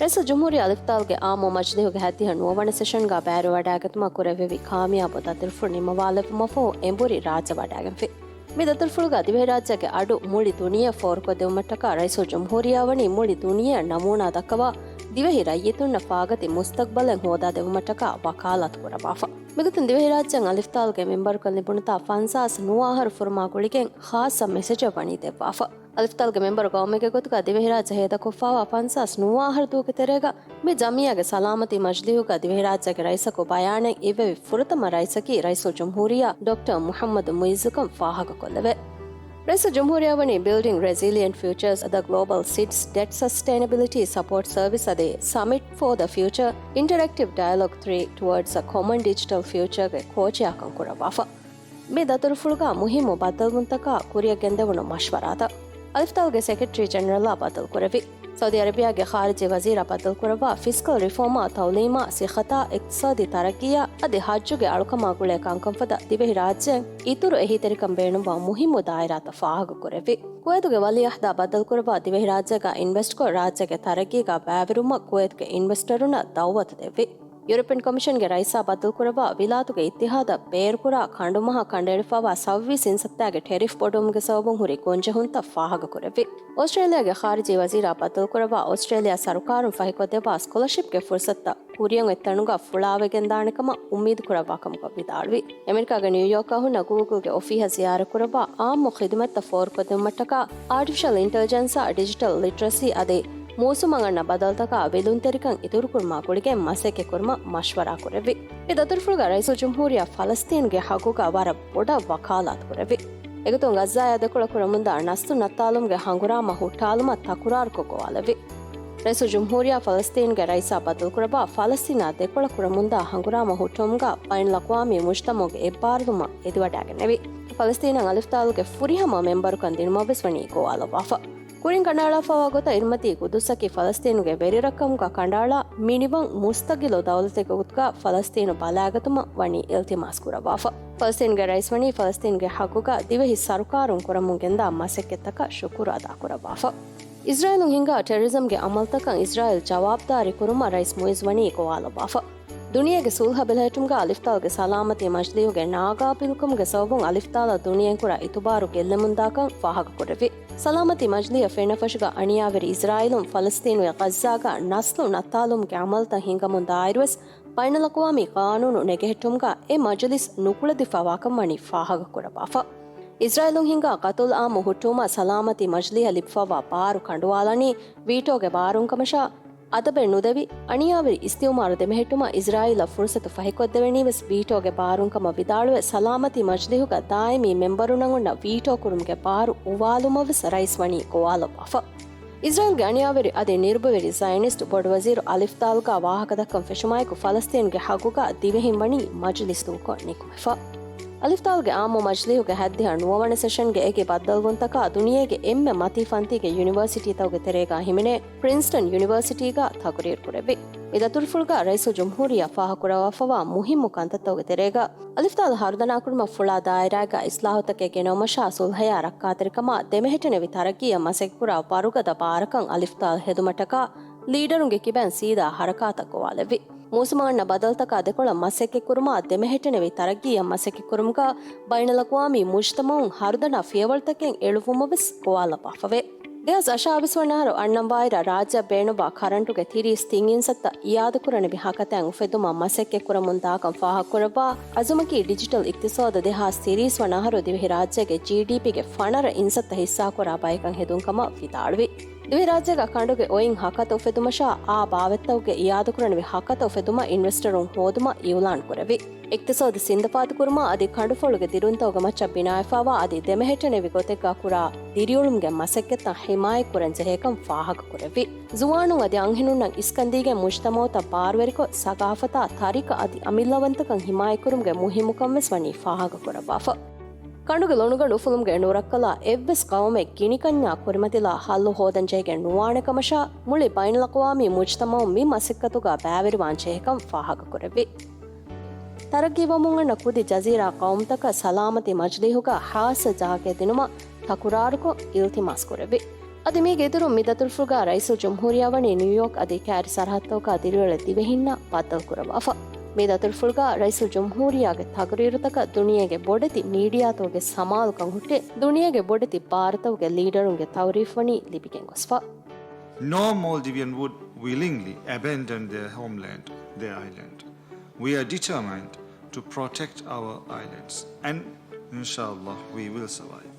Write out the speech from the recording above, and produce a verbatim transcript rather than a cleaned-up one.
ރައީސުލްޖުމްހޫރިއްޔާ އަލިފުތާލުގެ އާއްމު މަޖިލީހުގެ ހަތްދިހަ ނުވަވަނަ ސެޝަންގަ ބައިވެރިވަޑައިގަތުމަށް ކުރެއްވެވި ކާމިޔާބު ދަތުރުފުޅު ނިންމަވާލެއްވުމަށްފަހު އެނބުރި ރާއްޖެ ވަޑައިގެންފި. މި ދަތުރުފުޅުގަ ދިވެހިރާއްޖޭގެ އަޑު މުޅި ދުނިޔެއަށް ފޯރުކޮށްދެއްވުމަށްޓަކާ ރައީސުލްޖުމްހޫރިއްޔާ ވަނީ މުޅި ދުނިޔެއަށް ނަމޫނާ ދައްކަވާ، ދިވެހި ރައްޔިތުންނަށް ފާގަތި މުސްތަގްބަލެއް ހޯދާދެއްވުމަށްޓަކާ ވަކާލާތު ކުރައްވާފަ. މިގޮތުން ދިވެހިރާއްޖޭން އަލިފުތާލުގެ މެމްބަރުކަން ލިބުނުތާ ފަންސާސް ނުވަ އަހަރު ފުރުމާ ގުޅިގެން ޚާއްޞަ މެސެޖެއް ވަނީ ދެއްވާފަ. އަލިފުތާލުގެ މެމްބަރު ގައުމެއްގެ ގޮތުގަ ދިވެހިރާއްޖެ ހޭދަކޮށްފައިވާ ފަންސާސް ނުވަ އަހަރު ދުވަހުގެ ތެރޭގަ މި ޖަމިއްޔާގެ ސަލާމަތީ މަޖިލީހުގަ ދިވެހިރާއްޖޭގެ ރައީސަކު ބަޔާނެއް އިއްވެވި ފުރަތަމަ ރައީސަކީ ރައީސުލްޖުމްހޫރިއްޔާ ޑޮކްޓަރ މުޙައްމަދު މުޢިއްޒުކަން ފާހަގަކޮށްލެވޭ. ރައީސުލްޖުމްހޫރިއްޔާ ވަނީ Building Resilient Futures, the Global SIDS Debt Sustainability Support Service އަދި Summit for the Future, Interactive Dialogue three Towards a Common Digital Future ގެ ކޯޗެއް ކަން ކުރައްވާފަ. މި ދަތުރުފުޅުގަ މުހިއްމު ބައްދަލުވުންތަކާ ކުރިއަށް ގެންދެވުނު މަޝްވަރާތައް. އަލިފުތާލުގެ ސެކްރެޓަރީ ޖެނެރަލާ ބައްދަލުކުރެއްވި. ސައުދީ އަރަބިޔާގެ ޚާރިޖީ ވަޒީރާ ބައްދަލުކުރައްވާ، ފިސްކަލް ރިފޯމާ، ތައުލީމާ، ސިއްހަތާ، އިޤްތިޞާދީ ތަރައްގީއާ އަދި ޙައްޖުގެ އަޅުކަމާ ގުޅޭ ކަންކަން ފަދަ ދިވެހި ރާއްޖޭން އިތުރު އެހީތެރިކަން ބޭނުންވާ މުހިއްމު ދާއިރާތައް ފާހަގަކުރެއްވި. ކުވައިދުގެ ވަލީޢަހްދާ ބައްދަލުކުރައްވާ، ދިވެހިރާއްޖޭގަ އިންވެސްޓްކޮށް، ރާއްޖޭގެ ތަރައްގީގަ ބައިވެރިވުމަށް ކުވައިދުގެ އިންވެސްޓަރުންނަށް ދަޢުވަތު ދެއްވި. ޔޫރަޕިއަން ކޮމިޝަންގެ ރައީސާ ބައްދަލުކުރައްވާ، ވިލާތުގެ އިއްތިޙާދަށް ބޭރުކުރާ ކަނޑުމަހަށް ކަނޑައެޅިފައިވާ ސައުވީސް އިންސައްތާގެ ޓެރިފް ބޮޑުވުމުގެ ސަބަބުން ހުރި ގޮންޖެހުންތައް ފާހަގަކުރެއްވި. އޮސްޓްރޭލިޔާގެ ޚާރިޖީ ވަޒީރާ ބައްދަލުކުރައްވާ، އޮސްޓްރޭލިޔާ ސަރުކާރުން ފަހިކޮށްދެއްވާ ސްކޮލަޝިޕްގެ ފުރުސަތުތައް ކުރިއަށް އޮތް ތަނުގަ ފުޅާވެގެންދާނެ ކަމަށް އުއްމީދު ކުރައްވާ ކަމުގަ ވިދާޅުވި. އެމެރިކާގެ ނިއުޔޯކާ ހުންނަ ގޫގުލްގެ އޮފީހަށް ޒިޔާރަތްކުރައްވާ، އާއްމު ޚިދުމަތްތައް ފޯރުކޮށްދެއްވުމަށްޓަކާ އާޓިފިޝަލް އިންޓެލިޖެންސާ، ޑިޖިޓަލް ލިޓްރަސީ އަދި މޫސުމަށް އަންނަ ބަދަލުތަކާ ވެލުންތެރިކަން އިތުރުކުރުމާ ގުޅިގެން މަސައްކަތްކުރުމަށް މަޝްވަރާކުރެއްވި. މި ދަތުރުފުޅުގަ ރައީސުލްޖުމްހޫރިއްޔާ ފަލަސްޠީނުގެ ޙައްޤުގަ ވަރަށް ބޮޑަށް ވަކާލާތު ކުރެއްވި. އެގޮތުން ޣައްޒާއާ ދެކޮޅަށް ކުރަމުންދާ ނަސްލު ނައްތާލުމުގެ ހަނގުރާމަ ހުއްޓާލުމަށް ތަކުރާރުކޮށް ގޮވާލެއްވި. ރައީސުލްޖުމްހޫރިއްޔާ ފަލަސްޠީނުގެ ރައީސާ ބައްދަލުކުރައްވާ، ފަލަސްޠީނާ ދެކޮޅަށް ކުރަމުންދާ ހަނގުރާމަ ހުއްޓުވުމުގަ ބައިނަލްއަޤްވާމީ މުޖްތަމަޢުގެ އެއްބާރުލުމަށް އެދިވަޑައިގެންނެވި. ފަލަސްޠީނަށް އަލިފުތާލުގެ ފުރިހަމަ މެމްބަރުކަން ދިނުމަށްވެސް ވަނީ ގޮވާލައްވާފަ. ކުރިން ކަނޑައަޅާފައިވާ ގޮތަށް އިރުމަތީ ޤުދުސަކީ ފަލަސްޠީނުގެ ވެރިރަށްކަމުގަ ކަނޑައަޅާ، މިނިވަން މުސްތަގިލު ދައުލަތެއްގެ ގޮތުގަ ފަލަސްޠީނު ބަލާގަތުމަށް ވަނީ އިލްތިމާސް ކުރައްވާފަ. ފަލަސްޠީނުގެ ރައީސް ވަނީ ފަލަސްޠީނުގެ ޙައްޤުގަ ދިވެހި ސަރުކާރުން ކުރަމުން ގެންދާ މަސައްކަތްތަކަށް ޝުކުރު އަދާކުރައްވާފަ. އިސްރާއީލުން ހިންގާ ޓެރަރިޒަމްގެ އަމަލުތަކަށް އިސްރާއީލް ޖަވާބުދާރީ ކުރުމަށް ރައީސް މުޢިއްޒު ވަނީ ގޮވާލައްވާފަ. ދުނިޔޭގެ ސުލްހަ ބެލެހެއްޓުމުގަ އަލިފުތާލުގެ ސަލާމަތީ މަޖިލީހުގެ ނާގާބިލްކަމުގެ ސަބަބުން އަލިފުތާލަށް ދުނިޔެއިން ކުރާ އިތުބާރު ގެއްލެމުންދާކަން ފާހަގަކުރެއްވި. ސަލާމަތީ މަޖިލީހަށް ފެންނަ ފަށުގަ އަނިޔާވެރި އިސްރާއީލުން ފަލަސްޠީނުގެ ޣައްޒާގަ ނަސްލު ނައްތާލުމުގެ އަމަލުތައް ހިންގަމުން ދާއިރުވެސް ބައިނަލްއަޤްވާމީ ޤާނޫނު ނެގެހެއްޓުމުގަ އެ މަޖިލިސް ނުކުޅެދިފައިވާކަން ވަނީ ފާހަގަކުރައްވާފަ. އިސްރާއީލުން ހިންގާ ޤަތުލު އާއްމު ހުއްޓުވުމަށް ސަލާމަތީ މަޖިލީހަށް ލިބިފައިވާ ބާރު ކަނޑުވާލަނީ ވީޓޯގެ ބާރުން ކަމަށާ، އަދަބެއް ނުދެވި، އަނިޔާވެރި އިސްތިއުމާރު ދެމެހެއްޓުމަށް އިސްރާއީލަށް ފުރުސަތު ފަހިކޮށްދެވެނީވެސް ވީޓޯގެ ބާރުން ކަމަށް ވިދާޅުވެ، ސަލާމަތީ މަޖިލީހުގަ ދާއިމީ މެމްބަރުންނަށް އޮންނަ ވީޓޯ ކުރުމުގެ ބާރު އުވާލުމަށްވެސް ރައީސް ވަނީ ގޮވާލައްވާފަ. އިސްރާއީލްގެ އަނިޔާވެރި އަދި ނިރުބަވެރި ޒަޔަނިސްޓް ބޮޑުވަޒީރު އަލިފްތާލްގާ ވާހަކަދައްކަން ފެށުމާއެކު، ފަލަސްތީނުގެ ހައްގުގާ ދިވެހިން ވަނީ މަޖިލިސް ދޫކޮށް ނިކުމެފަ. އަލިފްތާލްގެ އާއްމު މަޖިލީހުގެ ހަތްދިހަ ނުވަވަނަ ސެޝަންގެ އެކި ބައްދަލުވުންތަކާ ދުނިޔޭގެ އެންމެ މަތީ ފަންތީގެ ޔުނިވަރސިޓީތަކުގެ ތެރޭގާ ހިމެނޭ ޕްރިންސްޓަން ޔުނިވަރސިޓީގާ ތަޤުރީރު ކުރެއްވި. މި ދަތުރުފުޅުގާ ރައީސުލްޖުމްހޫރިއްޔާ ފާހަގަކުރައްވާފައިވާ މުހިއްމު ކަންތައްތަކުގެ ތެރޭގާ، އަލިފްތާލް ހަރުދަނާކުރުމަށް ފުޅާ ދާއިރާގަ އިސްލާހުތަކެއް ގެނައުމަށާ ސުލްހަޔާ ރައްކާތެރިކަމާ ދެމެހެއްޓެނިވި ތަރައްގީއަށް މަސައްކަތްކުރާ ވަރުގަދަ ބާރަކަށް އަލިފްތާލް ހެދުމަށްޓަކާ ލީޑަރުންގެ ކިބައިން ސީދާ ހަރަކާތަށް ގޮވާލެއްވި. މޫސުމަށް އަންނަ ބަދަލުތަކާ ދެކޮޅަށް މަސައްކަތްކުރުމާ ދެމެހެއްޓެނިވި ތަރައްގީއަށް މަސައްކަތްކުރުމުގާ ބައިނަލްއަޤްވާމީ މުޖްތަމަޢުން ހަރުދަނާ ފިޔަވަޅުތަކެއް އެޅުއްވުމަށް ވެސް ގޮވާލައްވާފަވޭ. ދެހާސް އަށާވީސް ވަނަ އަހަރު އަންނަން ވާއިރަށް ރާއްޖެއަށް ބޭނުންވާ ކަރަންޓުގެ ތިރީސް ތިން އިންސައްތަ އިއާދަކުރަނިވި ހަކަތައިން އުފެއްދުމަށް މަސައްކަތްކުރަމުން ދާކަން ފާހަގަކުރައްވާ، އަޒުމަކީ ޑިޖިޓަލް އިޤްތިޞާދު ދެހާސް ތިރީސް ވަނަ އަހަރު ދިވެހިރާއްޖޭގެ ޖީޑީޕީގެ ފަނަރަ އިންސައްތަ ހިއްސާކުރާ ބަޔަކަށް ހެދުން ކަމަށް ވިދާޅުވި. ދިވެހިރާއްޖޭގަ ކަނޑުގެ އޮތް ހަކަތަ އުފެދުމަށާ އާ ބާވަތްތަކުގެ އިއާދަކުރަނިވި ހަކަތަ އުފެދުމަށް އިންވެސްޓަރުން ހޯދުމަށް އިއުލާން ކުރެއްވި. އިޤްތިޞާދު ސިންދަފާތުކުރުމާ އަދި ކަނޑުފޮޅުގެ ދިރުންތަކުގެ މައްޗަށް ބިނާވެފައިވާ އަދި ދެމެހެއްޓެނިވި ގޮތެއްގާ ކުރާ ދިރިއުޅުމުގެ މަސައްކަތްތައް ހިމާޔަތްކުރަން ޖެހޭކަން ފާހަގަކުރެއްވި. ޒުވާނުން އަދި އަންހެނުންނަށް އިސްކަންދީގެން މުޖްތަމަޢުތައް ބާރުވެރިކޮށް، ސަގާފަތާ ތަރިކަ އަދި އަމިއްލަވަންތަކަން ހިމާޔަތްކުރުމުގެ މުހިއްމުކަން ވެސް ވަނީ ފާހަގަކުރައްވާފަ. ކަނޑުގެ ލޮނުގަނޑު އުފުލުމުގެ ނުރައްކަލާ އެއްވެސް ޤައުމެއް ގިނިކަންޏާ ކުރިމަތިލާ ހައްލު ހޯދަން ޖެހިގެން ނުވާނެ ކަމަށާ، މުޅި ބައިނަލްއަޤްވާމީ މުޖްތަމަޢުން މި މަސައްކަތުގާ ބައިވެރިވާން ޖެހޭކަން ފާހަގަކުރެއްވި. ތަރައްގީވަމުން އަންނަ ކުދި ޖަޒީރާ ޤައުމުތަކަށް ސަލާމަތީ މަޖިލީހުގަ ޚާއްޞަ ޖާގައެއް ދިނުމަށް ތަކުރާރުކޮށް އިލްތިމާސް ކުރެއްވި. އަދި މީގެ އިތުރުން މި ދަތުރުފުޅުގަ ރައީސުލް ޖުމްހޫރިއްޔާ ވަނީ ނިއުޔޯކް އަދި ކައިރި ސަރަހައްދުތަކާ ދިރިއުޅޭ ދިވެހިންނާ ބައްދަލުކުރައްވާފަ. މި ދަތުރުފުޅުގަ ރައީސުލް ޖުމްހޫރިއްޔާގެ ތަގުރީރުތަކަށް ދުނިޔޭގެ ބޮޑެތި މީޑިއާތަކުގެ ސަމާލުކަން ހުއްޓޭ، ދުނިޔޭގެ ބޮޑެތި ބާރުތަކުގެ ލީޑަރުންގެ ތައުރީފް ވަނީ ލިބިގެން ގޮސްފަ. No Maldivian would willingly abandon their homeland, their island. We are determined to protect our islands, and inshallah, we will survive.